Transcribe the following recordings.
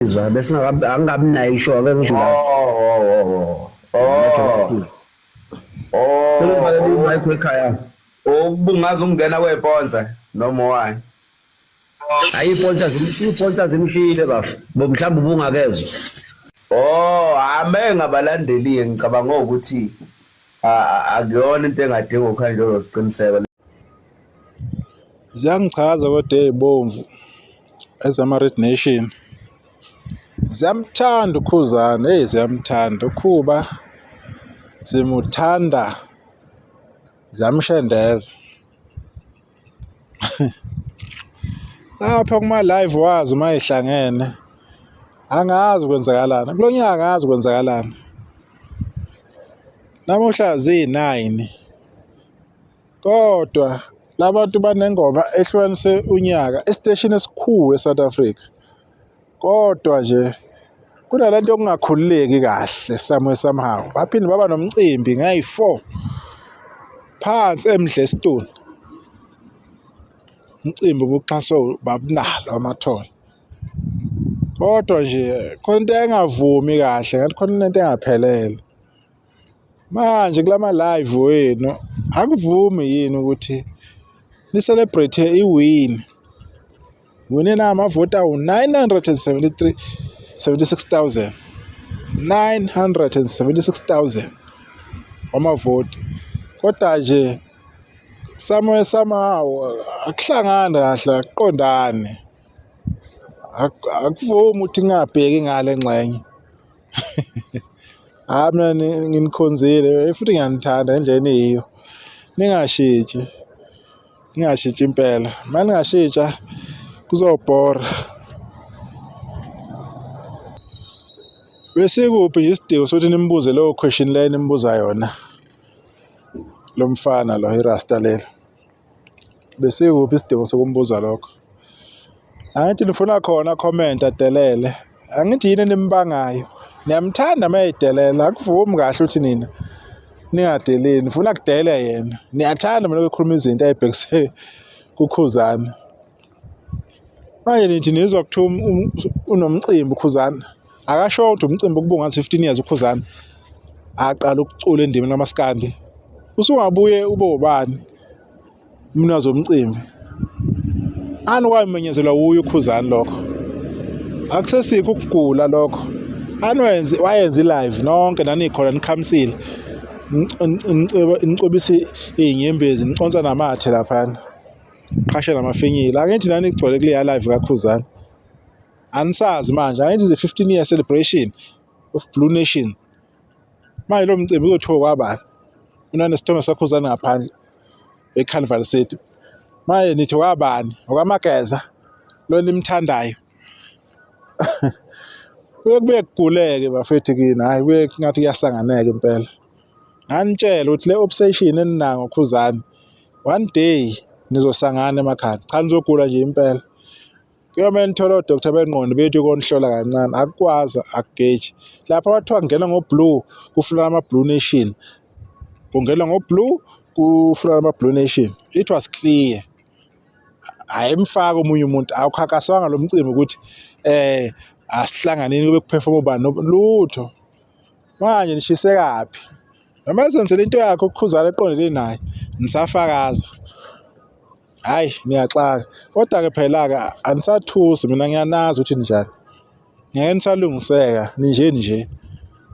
Ngizwa bese angabi nayo isho ake ngisho la. Oh, oh, oh. Oh. Sekuvalele imic ekhaya. Ubungaze ungena kweponsa noma wani? Hayi iponsa zimshiyile bafo. Mhlawumbe ubungakezwa. Oh, ame ngabalandeli ngicabanga ukuthi akuyona into engadinga ukhanjwa isiqiniseko. Ziyangichaza kodwa ey'bomvu ezama-Red Nation. Ziyamthanda uKhuzani, eyi ziyamthanda uKhuba, zimuthanda, ziyamshendeza. Lapha kuma-live wazo uma y'hlangene, angazi kwenzakalani. Kulo nyaka angazi kwenzakalani. Namuhla ziyi-9. Kodwa labantu banengoma ehlukanise unyaka esiteshini esikhulu eSouth Africa. Kodwa nje kunalento yokungakhululeki kahle somewhere somehow. Baphinde baba nomcimbi ngayi-4 phansi eMdlestone. Umcimbi ubuxhaswe babunalo amathole. Kodwa nje khona into engavumi kahle ngathi khona into engaphelele. Manje kulama live wenu akuvumi yini ukuthi ni celebrate i-win. Win namavoti awu 973 76000 976,000 wamavoti. Kodwa nje somewhere somehow akuhlangani kahle, akuqondani. Akuvumi ukuthi ngingabheki ngale ngxenye. Hhayi mina nginikhonzile futhi ngiyanithanda ngendlela eniyiyo. Ningashintshi, ningashintshi impela. Uma ningashintsha kuzobhora. Besikuphi nje isidingo sokuthi nimbuze leyo question leyo enimbuza yona lo mfana lo irasta leli? Besikuphi isidingo sokumbuza lokho? Angithi nifuna khona comment adelele. Angithi yini enimbangayo? Niyamthanda uma edelela, akuvumi kahle ukuthi nina ningadeleli, nifuna kudele yena. Niyathanda mina ukukhuluma izinto ayibhekise kuKhuzani. Manje nithi nizwa kuthiwa unomcimbi uKhuzani. Akasho ukuthi umcimbi ukubungaza 15 years uKhuzani aqala ukucula endimeni kamaskandi. Usungabuye ube ubani umnikazi womcimbi? Ani kwamenyezelwa wuye uKhuzani lokho. Akusesikho ukugula lokho. Anwenze wayenza i-live nonke nanikhona nikhamisile. Nicwebisa iy'nyembezi niconsa namathe laphana. Qhashe namafinyila. Angithi nani igcwele kuleya live kaKhuzani. Anisazi manje, angithi the 15 year celebration of Blue Nation. Manje lo mcimbi uzothiwa kwabani? Unanesithombe sikaKhuzani ngaphandle eCarnival City. Manje nithi wabani? OkaMageza lo nimthandayo. Kuye kubuye kuguleke bafethu kini, hhayi kuye ngathi kuyasanganeka impela. Nganitshela ukuthi le obsession eninayo ngoKhuzani, one day nizosangana emakhanda. Cha nizogula nje impela. Kuyomele nithole odokotela bengqondo bethi ukonihlola kancane, akukwazi akugeji. Lapha kwathiwa kungena ngo-blue kufuneka ama-Blue Nation. Kungenwa ngo-blue kufuneka ama-Blue Nation. It was clear. Ayimfaki omunye umuntu, awukhankaswanga lo mcimbi ukuthi asihlanganeni kube kuphefoma ubani lutho. Manje nishisekaphi? Noma ezenzela into yakhe uKhuzani eqondene naye, nisafakaza. Hhayi niyaxaka. Kodwa-ke phela-ke anisathusi mina ngiyanazi ukuthi ninjani. Ngeke nisalungiseka ninje nje.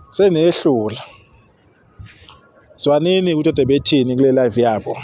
Senehlula. Zwanini ukuthi kade bethini kule live yabo.